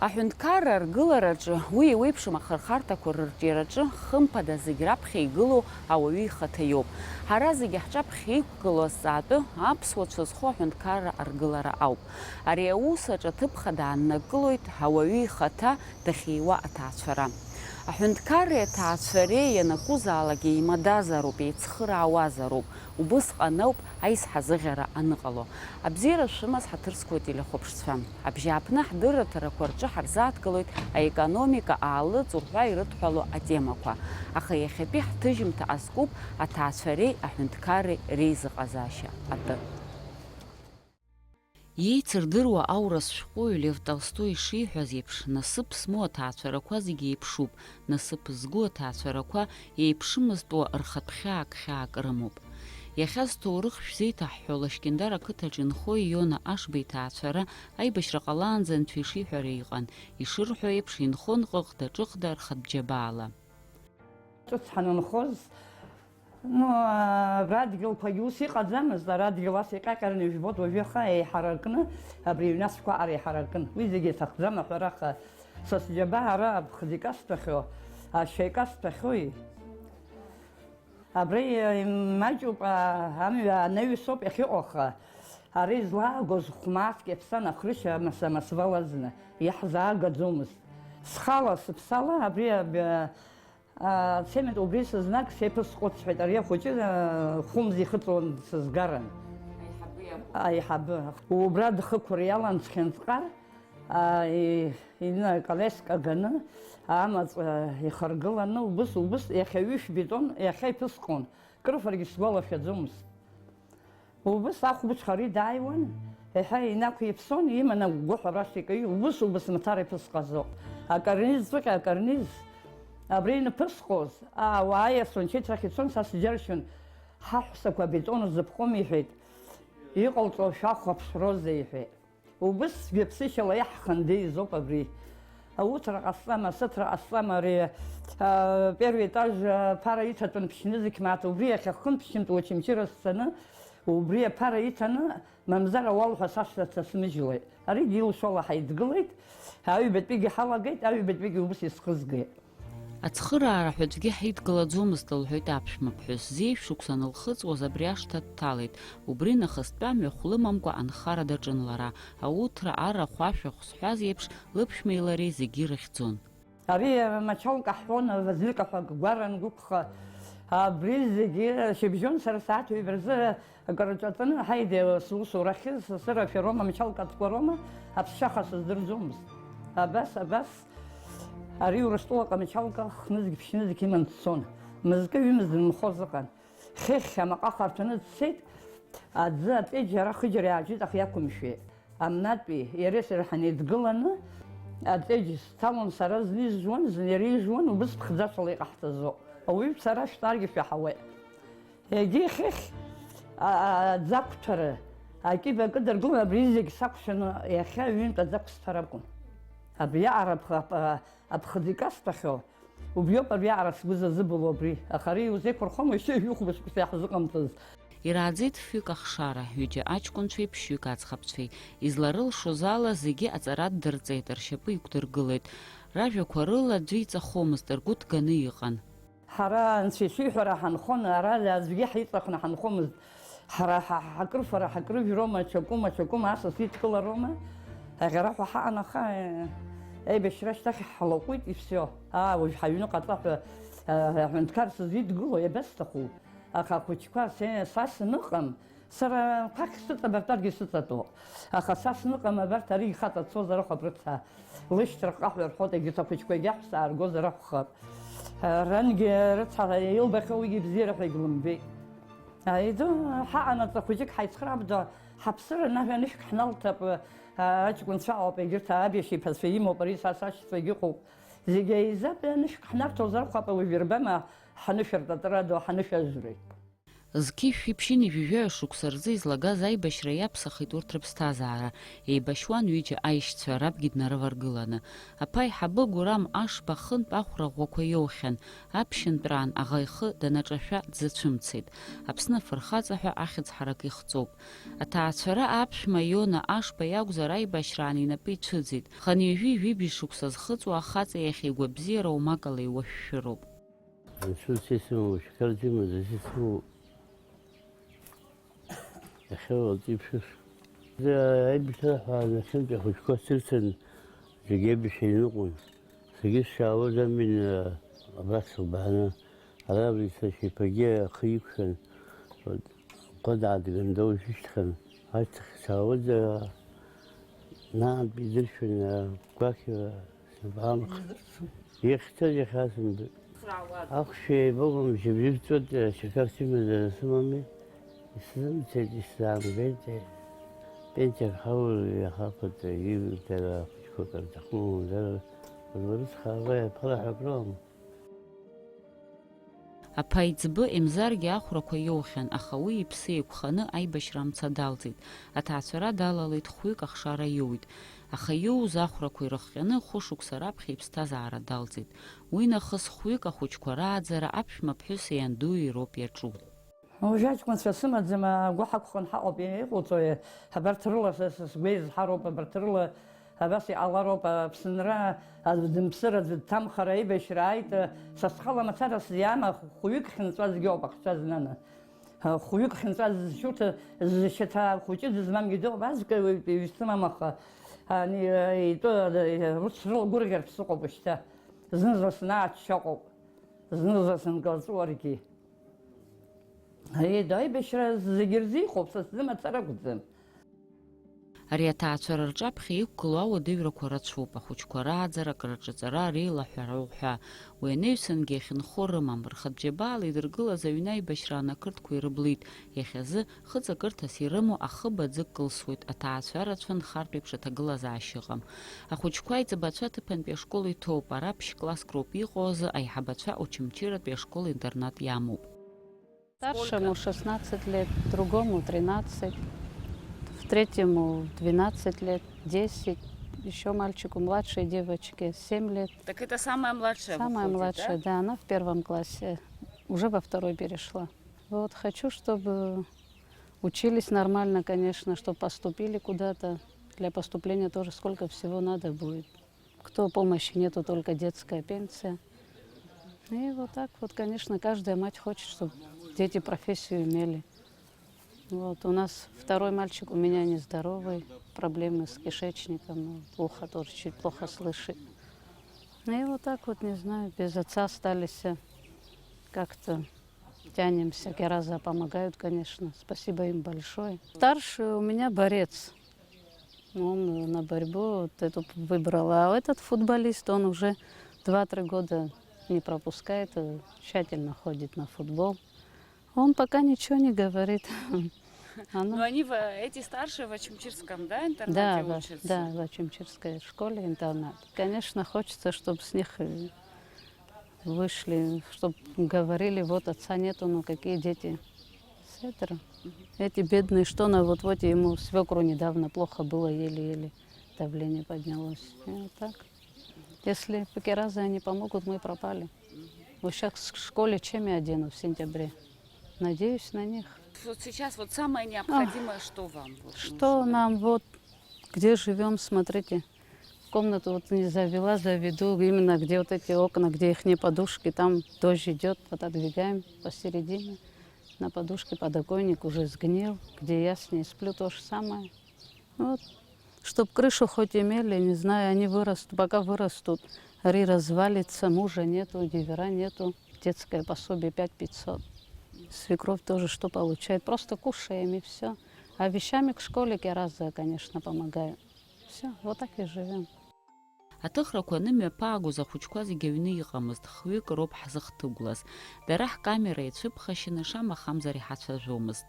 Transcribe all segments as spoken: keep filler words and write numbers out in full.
Аҳәынҭқарра аргылараҿы уи еиуеиԥшым ахырхарҭақәа рырҿиараҿы, хымԥада, зегь раԥхьа игылоу ауаҩы ихаҭа иоуп. Ҳара зегьы ҳҿаԥхьа иқәгылоу азҵаатәы аԥсуа цәа зхоу аҳәынҭқарра аргылара ауп. Ари аус аҿы аҭыԥ хада ааннакылоит ауаҩы ихаҭа дахьиуа аҭаацәара. Аҳәынҭқарреи аҭаацәареи ианакәызаалак еимадазароуп, еицхыраауазароуп. Убысҟан ауп аизҳазыӷьара аныҟало. Абзиара шәымаз, ҳаҭыр зқәу ателехәаԥшцәа. Абжьааԥны ҳдырраҭарақәа рҿы ҳарзааҭгылоит аекономика аалыҵ уҳәа ирыдҳәалоу атемақәа. Аха иахьатәи ҳҭыжьымҭа азкуп аҭаацәареи аҳәынҭқарреи реизыҟазаашьа атәы. Иеицырдыруа аурыс шәҟәыҩҩы Лев Толстои ишиҳәаз еиԥш, насыԥ змоу аҭаацәарақәа зегьы еиԥшуп, насыԥ згу аҭаацәарақәа еиԥшымызтәуа рхатә хьаак хьаак рымоуп. Иахьа зҭоурых шәзеиҭаҳҳәо Лашькьындар ақыҭаҿ инхо Иона Ашба иҭаацәара аибашьра ҟалаанӡа анцәа ишиҳәара иҟан, ишырҳәо еиԥш, инхон ҟыҟда-ҿыҟда рхатә џьабаала. Ҿыц ҳанынхоз, ну, абра адгьылқәагьы ус иҟаӡамызт, ара адгьыл ас иҟьаҟьараны ижәбоит уажәы, аха еиҳаракны абри аҩнацәқәа аҟара еиҳаракын. Уи зегьы иҭахӡам аҳәара, аха са сџьабаа ара аԥхӡы икасҭәахьоу, ашьа икасҭәахьоуи? Абра имаҷуп, а, амҩа анаҩсоуп иахьыҟоу, аха ара излаагоз хә-мааҭк иаԥсан ахрышь амаса-масвалазны иаҳзаагаӡомызт. Схала, сыԥсала абри аб-, Ацемент убри сызнаг сеиԥысҟәыҵ, сҳәеит, ари ахәыҷы, а, хәымз ихыҵуан сызгаран. Аиҳабы иакәын. Аиҳабы. Убра дхықәыр иалан цхьынҵҟар, а, и-, ины акалеска ганы, амаҵ, а, ихаргыланы, убыс, убыс, иахьа ҩышә бетон, иахьа иԥысҟон. Крыфаргьы сгәалашәаӡомызт. Убыс ахәбыҽха ари дааиуан, еиҳа инақәиԥсон, иман агәгәаҳәа абрахь икаҩ, убыс-убыс мацара иԥысҟазо. Акарниз ҵәҟьа, акарниз. Абри ианԥысҟоз, ауаа иасончеит рахь ицон, са сџьаршьон, ҳаҳәсақәа абетон рзыԥхом, иҳәеит. Иҟалҵо шәахәаԥшрозеи, иҳәеит. Убыс ԥсышьала иаҳхандеизоуп абри. Ауҭра ҟасҵама, асыҭра ҟасҵама, ари, а, первый этаж, а, ԥара иҭатәан ԥшьнызқь мааҭ, убри иахьа хынтә-ԥшьынтә Очамчыра сцаны, убри аԥара иҭаны, мамзар ауал ҳәа сашҭа сасмыжьлоит. Аригьы илшола ҳаидгылеит, аҩбатәигьы ҳалагеит, аҩбатәигьы убыс исхызгеит. Ацхыраара ҳәа аӡәгьы ҳидгылаӡомызт, лҳәоит аԥшәмаԥҳәыс. Зеижә шықәса анылхыҵуаз абри ашҭа дҭалеит. Убри нахыстәи амҩа хә лымамкәа анхара даҿын лара. Ауҭра, арахә, ашәахә зҳәаз еиԥш, лыԥшәмеи лареи зегьы ирыхьӡон. Ари Мачалка ҳҳәон, Вазлика ҳәа гәаран гәыԥха. Абри зегьы шьыбжьон сара сааҭ ҩба рзы акыр ҿаҵаны ҳаидеиуа сусурахьы, сасыра шәароума, Мачалка аҭкәароума, аԥсшьаха сыздырӡомызт. Абас, абас, ари Урыстәылаҟа Мачалка хнызқь-ԥшьнызқь иман дцон. Мызкы-ҩымз дынхоз ыҟан. Хыхь амаҟа харҭәаны дцеит, аӡы аҵеџь ара хыџьара иааӡәит, аха иақәымшәеит. Амнатәи иареи сареи ҳанеидгыланы, аҵеџь сҭалон сара, зны изжуан, зны иара ижуан, убыс ԥхӡашала иҟаҳҵазо. Ауаҩы сара шәтәаргьы шәаҳауеит. Егьи хыхь, а, а, аӡы ақәҭәара, акьыба кыдыргылан, абри зегь сақәшәаны, иахьа ҩынтә аӡы ақәсҭәар акәын. Абриаҟара аԥх-, ап-, а, аԥхӡы икасҭәахьоу, убриоуп абриаҟара сгәы зазыбылуа абри. Аха ари иузеиқәырхома, ишьҭа ҩышәи хәба шықәса иаҳзыҟамҵаз? Ирааӡеит фҩык ахшара, ҩыџьа аҷкәынцәеи ԥшьҩык аӡӷабцәеи. Изларылшоз ала зегьы аҵара ддырҵеит, ршьапы иқәдыргылеит. Ражәақәа рыла аӡәы иҵахомызт, ргәы ҭганы иҟан. Ҳара анцәа ишиҳәара ҳанхон, ара аӡәгьы ҳиҵахны ҳанхомызт. Ҳара ҳа-, ҳакрыфара, ҳакрыжәроума, ачакәым, ачакәым асас идкылароума? Аӷьарахә ҳаҟан, аха, э, аибашьра ашьҭахь ҳлаҟәит, и всё. Аа, уажә ҳаҩныҟа аҵаҳәа, э, аҳәынҭқар сызидгыло, иабасҭаху? Аха ахәыҷқәа се-, са саныҟам, сара қәак сыҵабартәаргьы сыҵатәоуп. Аха са сныҟам, абарҭ ари ихаҵа дцозар акәхап, рыцҳа, лышьҭра ҟаҳәа рҳәоит, егьырҭ ахәыҷқәагьы аҳәса ааргозар акәхап. Рангьы рыцҳа илбахьоу уигьы бзиара ҳәа егьлымбеит. Иду ҳаҟанаҵ, хәыҷык ҳаицхраап, ду ҳаԥсыр анышә-, анышәк ҳналҭап, аҷкәынцәа ыҟоуп, егьырҭ абиашьа иԥацәа имоуп, ари са сашьцәагьы ыҟоуп. Зегь еизатәи анышәк ҳнарҭозар акәхап, уажә ирбама ҳанышә артатара ду, ҳанышә ажәреи. Зқьи жәшәи ԥшьынҩажәи жәаҩа шықәса рзы излагаз аибашьра иаԥсахит урҭ рыԥсҭазаара, еибашьуан ҩыџьа аишьцәа, рабгьы днарываргыланы. Аԥа аиҳабы Гурам Ашба хынтә ахәра ӷәӷәақәа иоухьан, аԥшьынтәраан аӷа ихы данаҿашәа дзацәымцеит. Аԥсны афырхаҵа ҳәа ахьӡ ҳарак ихҵоуп. Аҭаацәара аԥшәма Иона Ашба иакәзар аибашьраан инапы ицәыӡит. Хынҩажәи жәибжь шықәса зхыҵуа ахаҵа иахь игәабзиара умакала иуашәшәыроуп. Анцәа исымоу, шьақар џьыма дасу исымоуп. Иахьа уаҵәы иԥшыз. Аибашьра ҳәа нахьынтә ахәыҷқәа сырцын, зегьы аибашьра иныҟәон. Саргьы сшаауаз амҩан, абрахь сылбааны, ара абри сашьа иԥагьы ахы иқәшәан, уа дааганы доушьҭхьан. Ашьҭахь саауаз, наантә идыршәын, гәахьа сыбаамх. Ихьҭаз иахьа сымбеит. Ахәшә еибагом, жьыбжьы ҵуеит, шьақар сымазара сымами, исзымцеит, исзаамгеит. Пенсиак ҳаур иахақәа иҩызара ахәыҷқәа акыр ҭахны умазар, урысхаара иаԥылаҳәа акрыҟам. Аԥа иӡбы Емзаргьы ахәрақәа иоухьан, аха уи иԥсы еиқәханы аибашьра амца далҵит. Аҭаацәара далалеит, хәҩык ахшара иоуит. Аха иоуз ахәрақәа ирыхҟьаны, хәышықәса раԥхьа иԥсҭазаара далҵит. Уи нахыс хәҩык ахәыҷқәа рааӡара аԥшәма ԥҳәыси андуи роуп иаҿу. Уажәы аҷкәынцәа сымаӡам, агәы ҳақәханы ҳаҟоуп, иҟауҵои? Абарҭ рыла са, са сгәы еизҳароуп, абарҭ рыла абас иҟалароуп, Аԥсынра аӡә дымԥсыр, аӡә дҭамхар, аибашьра ааит, са схала мацара сзиама, хәҩык хьынҵәазгьы ауп ахцәа знаны. Хәҩык хьынҵәа зшьуҭа, зшьаҭа хәыҷы дызмамгьы дыҟоуп, азкы ҩ-, ҩсымам, аха ани, итәы, урҭ срылагәырӷьартә сыҟоуп шьҭа. Зны-зны снаачча ыҟоуп, зны-зны сынкылҵәуаргьы. Аиеи, аибашьра зегьы рзы иҟоуп, са сзы мацара акәӡам. Ари аҭаацәара рҿаԥхьа иқәгылоу ауадаҩрақәа рацәоуп, ахәыҷқәа рааӡара, акрырҿаҵара, реилаҳәара уҳәа. Уи анаҩсангьы иахьынхо рымам, рхатә џьабаала идыргылаз аҩны аибашьраан ақырҭқәа ирыблит, иахьазы хыҵакырҭас ирымоу ахыб аӡы кылсуеит, аҭаацәа рацәа нхартә еиԥш аҭагылазаашьа ыҟам. Ахәыҷқәа аиҵбацәа аҭыԥантәи ашкол иҭоуп, ара ԥшь-класск роуп иҟоу азы, аиҳабацәа Очамчыратәи ашкол-интернат иамоуп. Старшему шестнадцать лет, другому тринадцать, в третьему двенадцать лет, десять, ещё мальчику младшей девочке семь лет. Так это самая младшая Самая выходит, младшая, да? Да, она в первом классе, уже во второй перешла. Вот, хочу, чтобы учились нормально, конечно, чтобы поступили куда-то. Для поступления тоже сколько всего надо будет. Кто помощи нету, только детская пенсия. И вот так вот, конечно, каждая мать хочет, чтобы дети профессию имели. Вот, у нас второй мальчик у меня нездоровый, проблемы с кишечником, вот, ухо тоже чуть плохо слышит. И вот так вот, не знаю, без отца остались, э, как-то тянемся. Гераза помогают, конечно, спасибо им большое. Старший у меня борец. Он на борьбу вот эту выбрал. А этот футболист, он уже два-три года не пропускает, э, тщательно ходит на футбол. Он пока ничего не говорит. Она Но они, в, эти старшие в Очамчирском, да, интернате Да, да, учатся? Да, в Очамчирской школе-интернат. Конечно, хочется, чтобы с них, э, вышли, чтоб говорили: «Вот отца нету, ну какие дети?» С этого. Эти бедные, что на вот, вот ему свекру недавно плохо было, еле-еле давление поднялось. И вот так. Если пакеразы они помогут, мы пропали. Вот щас к школе чем я одену в сентябре? Надеюсь на них. Вот сейчас вот самое необходимое, что вам вот Что нужно? Нам вот, где живем, смотрите. Комнату вот не завела, заведу, именно где вот эти окна, где ихние подушки, там дождь идёт, отодвигаем посередине. На подушке подоконник уже сгнил, где я с ней сплю, то же самое. Вот. Чтоб крышу хоть имели, не знаю, они вырастут, пока вырастут, ари развалится, мужа нету, дивера нету, детское пособие пять пятьсот. Свекровь тоже что получает, просто кушаем и всё. А вещами к школе Гераза, конечно, помогаю. Всё, вот так и живём. Аҭыхрақәа анымҩаԥаагоз ахәыҷқәа зегьы аҩны иҟамызт, хҩык роуп ҳзыхҭыгәлаз. Дара ҳкамера иацәыԥхашьаны, шамахамзар иҳацәажәомызт.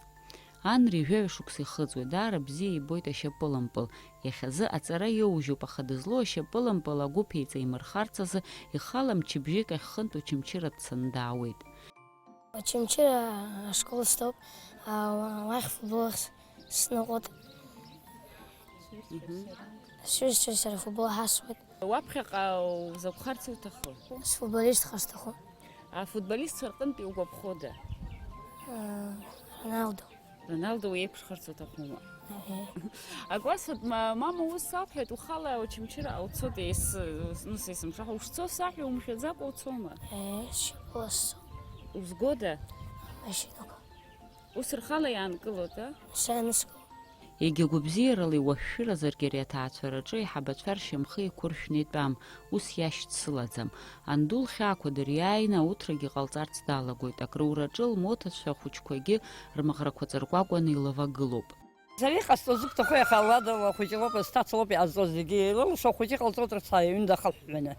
Анри жәаҩа шықәса ихыҵуеит, даара бзиа ибоит ашьапылампыл. Иахьазы аҵара иоужьуп, аха дызлоу ашьапылампыл агәыԥ еиҵаимырхарц азы ихала мчыбжьык ахь хынтә Очамчыра дцаны даауеит. Очамчыра ашкол стәоуп, уахь футбол сныҟәоит. Сҩызцәа сара футбол ҳасуеит. Уаԥхьаҟа узакәхарц иуҭаху? Сфутболистхар сҭахуп. Афутболистцәа рҟынтә иугәаԥхода? Роналдо. Роналдо уеиԥшхарц уҭахума? Агәасҭоит, мама ус сабҳәеит, ухала Очамчыра уцоит, ес-, ну, сесымша, ушцо саҳәа умшәаӡакәа уцома? Сшьапыла сцо. Узгода? Машьынақәа. Ус рхала иаанкылода? Сааныскыло. Егьа гәабзиарала иуашәшәыразаргьы ари аҭаацәараҿы аиҳабацәа ршьамхы еиқәыршәны итәам, ус иашьцылаӡам. Анду лхьаақәа дыриааины ауҭрагьы ҟалҵарц далагоит, акрураҿы лмоҭацәа ахәыҷқәагьы рмаӷрақәа ҵыркәакәаны илавагылоуп. Сара иҟасҵо зыбҭаху иаха лада лхәыҷы лоуп, сҭаца лоуп иҟазҵо зегьы, илылшо ахәыҷы иҟалҵоит рыцҳа, иҩны дахаҳәҳәаны.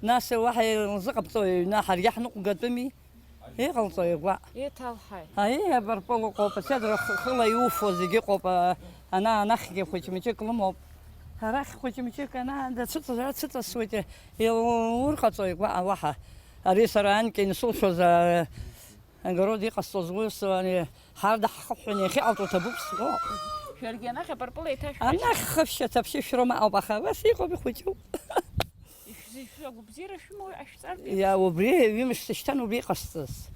Нас уаҳа илзыҟабҵо иҩны ҳаргьы ҳныҟәгатәыми? Иҟалҵо игәаҟ. Еиҭалҳаи. Аиеи, абарпыл ыҟоуп, аседра х-, хыла иуфо зегьы ыҟоуп, а, ана-, анахьгьы хәыҷ-мыҷык лымоуп. Арахь хәыҷ-мыҷык ана-, анда цәыҵ-, цәыҵасуеит, илурҟаҵо игәаҟ уаҳа. Ари сара анкьа инсылшоз, а, огород иҟасҵоз уи, с-, ани, ҳарда ҳхыҳәҳәаны иахьыҟалҵо ҭабуп сҳәо. Шәаргьы анахь абарпыл еиҭашәҳәашьа. Анахь хыԥшьа-ҭаԥшьа шәрымоуп, аха абас иҟоуп ихәыҷу. Ишәзы-, шәагәабзиара шәымоу ашәҵартә еиԥш? Иа, убри ҩымш сышьҭан убри иҟасҵаз.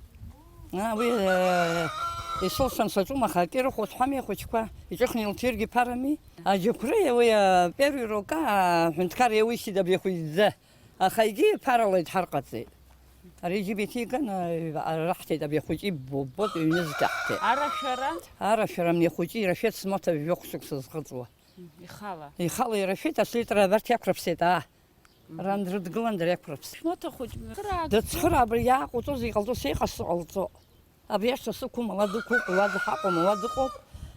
А, уи, э, исылшан саҿума, аха акы ирыхәоит ҳәами ахәыҷқәа, иҿыхны илҭиргьы ԥарами. Аџьықәреи уи, э, первый рука, аҳәынҭқар иауишьит абри ахәыҷӡа. Аха егьи ԥарала идҳарҟаҵеит. Ари џьыба иҭиган, э, раҳҭеит абри ахәыҷы иббо-, ббоит, ҩнызқьаҳҭеит. Арашәара? Арашәара абни ахәыҷы ирашәеит смоҭа жәохә шықәса зхыҵуа. Мм, ихала? Ихала ирашәеит, аслитра абарҭ иақәрыԥсеит, аа. Ран дрыдгылан, дара иақәрыԥсеит. Шәмоҭа хәыҷ, цхыраагӡоу? Дыцхыраа, абри иааҟоуҵо зегь ҟалҵо, сеиҟасҵо ҟалҵо. Абри ашҭа сықәума, уа дықәуп, уа дҳаҟоума, уа дыҟоуп.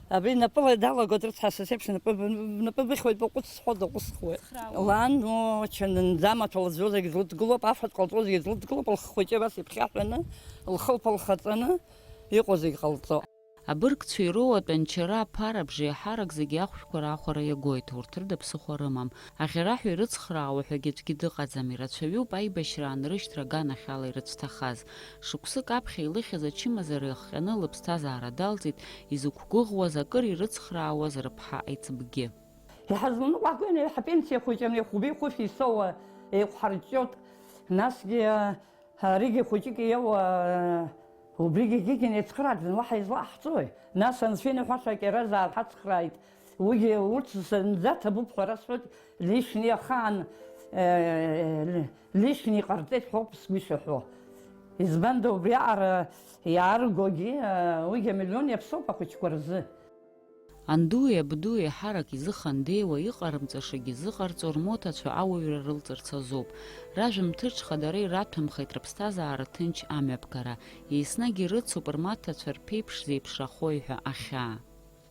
Абри напыла далагоит, рыцҳа, са сеиԥш напы, напы быхьуеит, баҟәыҵ сҳәо, даҟәысхуеит. Цхыраауа. Лан, о, чанынӡа амаҭәа лӡо зегь длыдгылоуп, афатә ҟалҵо зегь длыдгылоуп, лхы хәыҷы абас иԥхьаҳәаны, лхылԥа лхаҵаны, иҟоу зегь ҟалҵо. Абыргцәа ироуа атәанчара аԥара абжеиҳарак зегьы ахәшәқәа раахәара иагоит, урҭ рыда ԥсыхәа рымам. Аӷьараҳәа ирыцхраауа ҳәагьы аӡәгьы дыҟаӡам, ирацәаҩуп аибашьра анрышьҭра аганахьала ирыцәҭахаз. Шықәсык аԥхьа илыхьыз ачымазара иахҟьаны лыԥсҭазаара далҵит, изықәгәыӷуаз, акыр ирыцхраауаз рыԥҳа аиҵбгьы. Иҳазланыҟәгои, ҳапенсиа хәыҷы, амҩа хәбеи хәышәи исоуа еиқәҳарҷҷоит, насгьы Аригьы хәыҷык иоуа, убригьы егьигьы неицхырааӡаны уаҳа излаҟаҳҵои? Нас анцәа иныҳәаша акьаразаа ҳацхрааит. Уигьы урҭ зынӡа ҭабуп ҳәа расҳәоит, лишни ахаан, э, лишни ҟарҵеит ҳәоуп сгәы ишаҳәо. Избанда убри аҟара иааргогьы, э, уигьы амиллион иаԥсоуп ахәыҷқәа рзы. Андуи абдуи аҳарак изыхандеиуа, иҟарымҵашагьы зыҟарҵо рмоҭацәа ауаҩра рылҵырц азоуп. Ражәымҭыҽха дара ираҭәамхеит рыԥсҭазаара ҭынч амҩаԥгара. Еснагь ирыцуп рмаҭацәа рԥеиԥш зеиԥшрахои ҳәа ахьаа.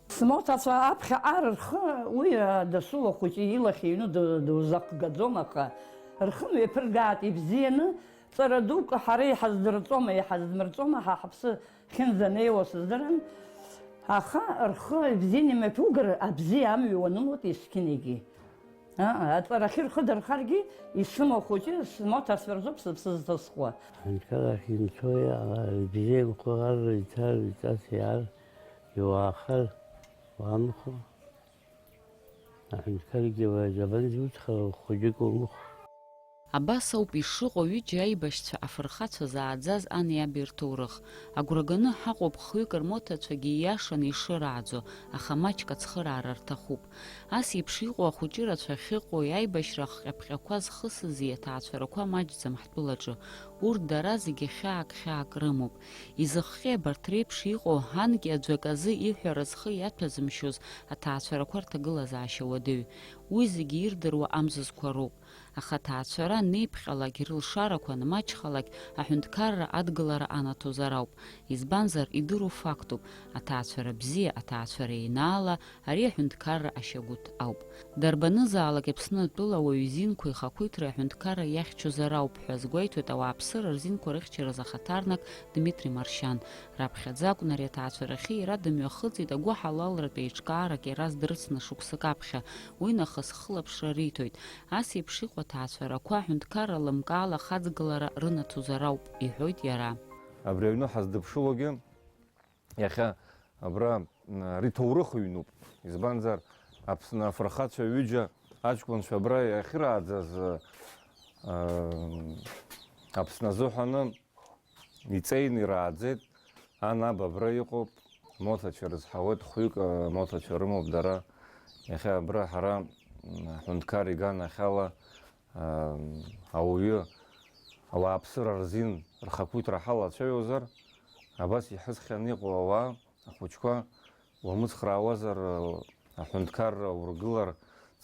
Смоҭацәа аԥхьаҟа рхы уи дасу ахәыҷы илахь иҩны ду-, дузақәгаӡом, аха рхы мҩаԥыргааит ибзианы, ҵара дук ҳара иҳаздырҵома, иҳаздмырҵома, ҳа ҳаԥсы ахьынӡанеиуа сыздырам, аха рхы ибзианы имҩаԥугар, абзиа амҩа уанымлоит есқьынагьы. Аа, аҵарахьы рхы дырхаргьы, исымоу хәыҷы смоҭацәа рзоуп сыԥсы зҭысхуа. Анкьа ахь инцои, аа, ибзианқәа ар иҭар, иҵас иаар, иуаахар, уамхо. Аҳәынҭқаргьы уаҩ дабанӡа уцхраа, хәыҷык умыхә. Абас ауп ишыҟоу ҩыџьа аибашьцәа афырхацәа зааӡаз ани аби рҭоурых. Агәра ганы ҳаҟоуп хҩык рмоҭацәагьы ииашаны ишырааӡо, аха маҷк ацхыраара рҭахуп. Ас еиԥш иҟоу ахәыҷы рацәа ахьыҟоу, аибашьра ахҟьаԥҟьақәа зхысызи аҭаацәарақәа маҷӡам ҳтәылаҿы. Урҭ дара зегьы хьаак-хьаак рымоуп. Изыхҟьеи абарҭ реиԥш иҟоу, анкьа аӡәы аказы иҳәара зхы иаҭәазымшьоз аҭаацәарақәа рҭагылазаашьа уадаҩ. Уи зегьы ирдыруа амзызқәа роуп. Аха аҭаацәара анеиԥҟьалак, рылшарақәа анмаҷхалак, аҳәынҭқарра адгылара анаҭозар ауп. Избанзар, идыру фактуп, аҭаацәара бзиа, аҭаацәара еинаала, ари аҳәынҭқарра ашьагәыҭ ауп. Дарбанызаалак Аԥсны атәыла ауаҩы изинқәа ихақәиҭра аҳәынҭқарра иахьчозар ауп ҳәа азгәеиҭоит ауааԥсыра рзинқәа рыхьчаразы ахаҭарнак Дмитри Маршьан. Раԥхьаӡа акәын ари аҭаацәарахьы иара дымҩахыҵит, агәыҳалалратә еиҿкаарак иара здырцны шықәсык аԥхьа, уи нахыс хылаԥшра риҭоит. Ас еиԥш иҟоу аҭаацәарақәа аҳәынҭқарра лымкаала ахаҵгылара рынаҭозар ауп, иҳәоит иара. Абри аҩны ҳаздыԥшылогьы иахьа абра, м, ари ҭоурых ҩнуп. Избанзар, Аԥсны афырхацәа ҩыџьа аҷкәынцәа абра иахьырааӡаз, ы, ы, Аԥсны азыҳәаны иҵеины ирааӡеит. Ан аб абра иҟоуп, моҭацәа рызҳауеит, хәҩык, ы, моҭацәа рымоуп дара. Иахьа абра ҳара, м, аҳәынҭқар иганахьала, ы, ауаҩы, ауааԥсыра рзин рхақәиҭра ҳалацәажәозар, абас иҳәысхьан иҟоу ауаа, ахәыҷқәа, уамыцхраауазар, аҳәынҭқарра ургыларц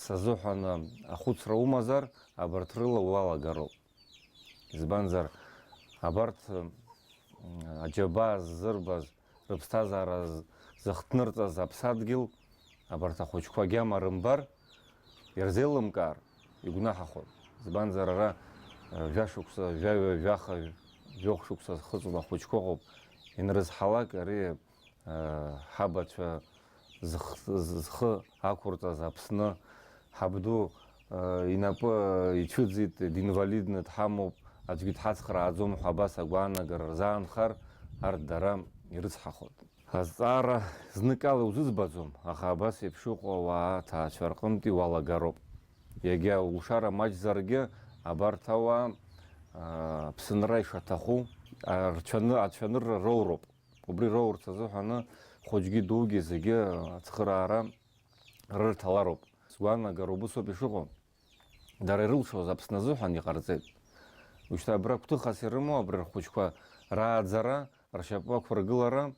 азыҳәан ахәыцра умазар, абарҭ рыла уалагароуп. Избанзар, абарҭ, м, аџьабаа ззырбаз, рыԥсҭазаара з-, зыхҭнырҵаз аԥсадгьыл, абарҭ ахәыҷқәа агьама рымбар, ирзеилымкаар, игәнаҳахоит. Избанзар, ара, э, жәашықәса, жәаҩа, жәаха, жәохә шықәса зхыҵуа ахәыҷқәа ыҟоуп. Инрызҳалак, ари, э, ҳабацәа зых-, зхы ақәырҵаз Аԥсны, ҳабду, э, инапы, э, ицәыӡит, динвалидны дҳамоуп, аӡәгьы дҳацхрааӡом ҳәа абас агәаанагара рзаанхар, арҭ дара ирыцҳахоит. Азҵаара зныкала иузыӡбаӡом, аха абас еиԥш иҟоу ауаа аҭаацәа рҟынтәи уалагароуп. Иагьа улшара маҷзаргьы, абарҭ ауаа, аа, Аԥсынра ишаҭаху, аа, рцәаны-, ацәанырра роуроуп. Убри роурц азыҳәаны хәыҷгьы дугьы зегьы ацхыраара рырҭалароуп. Сгәаанагара убысоуп ишыҟоу. Дара ирылшоз Аԥсны азыҳәан иҟарҵеит. Уажәшьҭа абра гәҭыхас ирымоу абри рхәыҷқәа рааӡара, ршьапы ақәыргылара,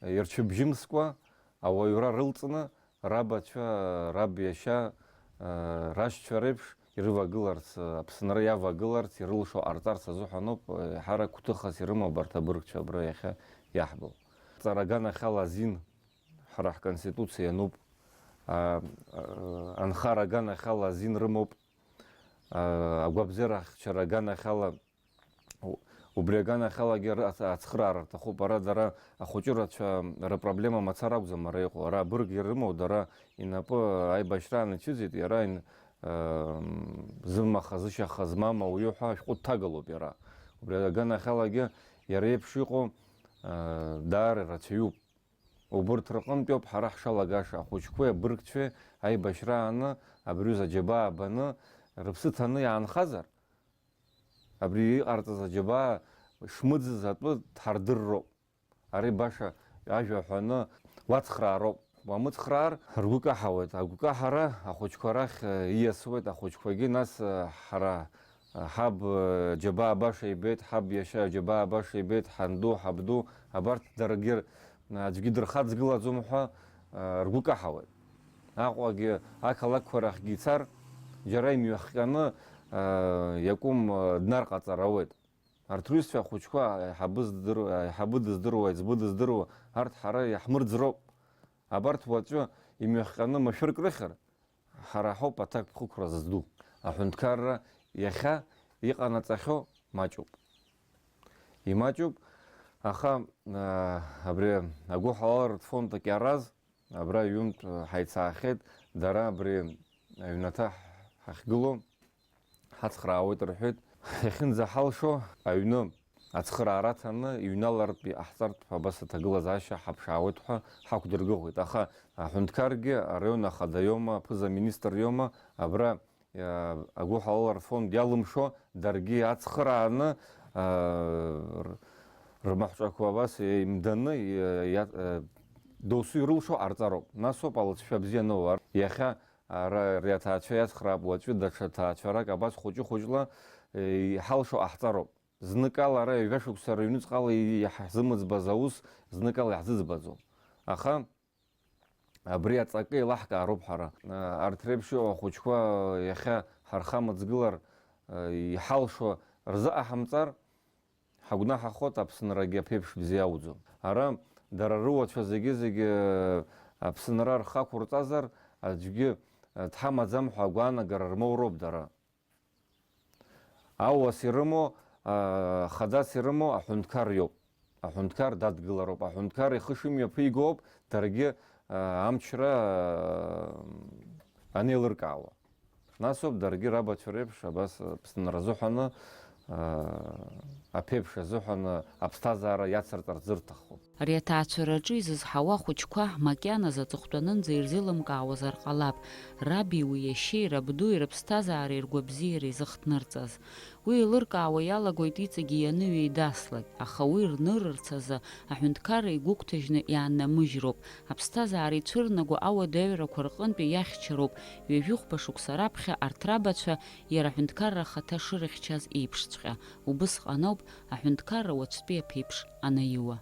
ирцәыбжьымскәа, ауаҩра рылҵны, рабацәа, раб иашьа, рашьцәа реиԥш ирывагыларц, Аԥсынра иавагыларц, ирылшо ҟарҵарц азыҳәаноуп, еиҳарак гәҭыхас ирымоу абарҭ абыргцәа абра иахьа иаҳбо. Ҵара аганахьала азин ҳара ҳконституциа иануп, а, а, анхара аганахьала азин рымоуп, а, агәабзиарахьчара аганахьала, у-, убри аганахьалагьы ра-, ац-, ацхыраара рҭахуп. Ара дара ахәыҷы рацәа рыпроблема мацара акәӡам ара иҟоу. Ара абырг ирымоу дара инапы аибашьраан ицәыӡит, иара ин-, а, зымаха, зышьаха змам ауаҩы ҳәа ашәҟәы дҭагалоуп иара. Убри аганахьалагьы иара еиԥш иҟоу, а, даара ирацәаҩуп. Убырҭ рҟынтәоуп ҳара ҳшалагаша, ахәыҷқәеи абыргцәеи аибашьра ааны, абри аҩыза аџьабаа баны, рыԥсы ҭаны иаанхазар, абри иҟарҵаз аџьабаа шмыӡыз атәы дҳардырроуп. Ари баша ажәа ҳәаны уацхраароуп. Уамыцхраар, ргәы каҳауеит. Агәкаҳара ахәыҷқәа рахь, э, ииасуеит, ахәыҷқәагьы нас, э, ҳара, э, ҳаб, э, џьабаа баша ибеит, ҳаб иашьа џьабаа баша ибеит, ҳанду, ҳабду, абарҭ даргьы, э, аӡәгьы дырхаҵгылаӡом ҳәа, э, ргәы каҳауеит. Аҟәагьы ақалақьқәа рахьгьы ицар, џьара имҩахҟьаны, э, иакәым, э, днарҟаҵар ауеит. Арҭ рҩызцәа ахәыҷқәа аиҳабы здыр-, аиҳабы дыздыруа, аиҵбы дыздыруа, арҭ ҳара иаҳмырӡроуп. Абарҭ уаҵәы имҩахҟьаны машәырк рыхьыр, ҳара ҳауп аҭакԥхықәра зызду. Аҳәынҭқарра иахьа иҟанаҵахьоу маҷуп. Имаҷуп, аха, аа, абри агәыҳалалратә фонд акьараз абра ҩынтә ҳаицаахьеит, дара абри аҩнаҭа ҳахьгылоу ҳацхраауеит рҳәеит. Иахьынӡаҳалшо аҩны ацхыраара аҭаны иҩналартә иҟаҳҵартә абас аҭагылазаашьа ҳаԥшаауеит ҳәа ҳақәдыргәыӷуеит. Аха аҳәынҭқаргьы араион ахада иоума, аԥыза-министр иоума, абра, иа-, агәыҳалалратә фонд иалымшо даргьы ацхырааны, аа, р-, рмаҳәҿақәа абас еимданы, иа-, иа-, э, досу ирылшо ҟарҵароуп. Насоуп алыҵшәа бзиа аноуа. Иахьа ара ари аҭаацәа иацхраап, уаҵәы даҽа ҭаацәарак абас хәыҷы-хәыҷла, э, иҳалшо ҟаҳҵароуп. Зныкала ара ҩажәа шықәса рыҩныҵҟала иаҳзымыӡбаз аус зныкала иаҳзыӡбаӡом. Аха абри аҵакы еилаҳкаароуп ҳара. Арҭ реиԥш иҟоу ахәыҷқәа иахьа ҳархамыҵгылар, иҳалшо рзыҟаҳамҵар, ҳагәнаҳахоит, Аԥсынрагьы аԥеиԥш бзиа ауӡом. Ара дара рыуацәа зегьы-зегьы Аԥсынра рхы ақәырҵазар, аӡәгьы дҳамаӡам ҳәа агәаанагара рмоуроуп дара. Аус ирымоу, а, хаҵас ирымоу аҳәынҭқар иоуп. Аҳәынҭқар дадгылароуп. Аҳәынҭқар ихы шымҩаԥигоуп, даргьы, а, амчра, а, анеилыркаауа. Насоуп даргьы рабацәа реиԥш абас, а, Аԥсынра азыҳәаны, аԥеиԥш азыҳәан аԥсҭазаара иацырҵарц зырҭаху. Ари аҭаацәараҿы изызҳауа ахәыҷқәа макьаназы аҵыхәтәанынӡа ирзеилымкаауазар ҟалап, раби уи иашьеи рабдуи рыԥсҭазаареи ргәабзиара изыхҭнырҵаз. Уи еилыркаауа иалагоит иҵегьы ианыҩеидаслак, аха уи рнырырц азы аҳәынҭқарра игәыгәҭажьны иааннамыжьроуп, аԥсҭазаара ицәырнаго ауадаҩрақәа рҟынтәи иахьчароуп, ҩажәихәба шықәса раԥхьа арҭ рабацәа иара аҳәынҭқарра ахаҭа шырыхьчаз еиԥшҵәҟьа, убысҟаноуп аҳәынҭқарра уаҵәтәи аԥеиԥш анаиуа.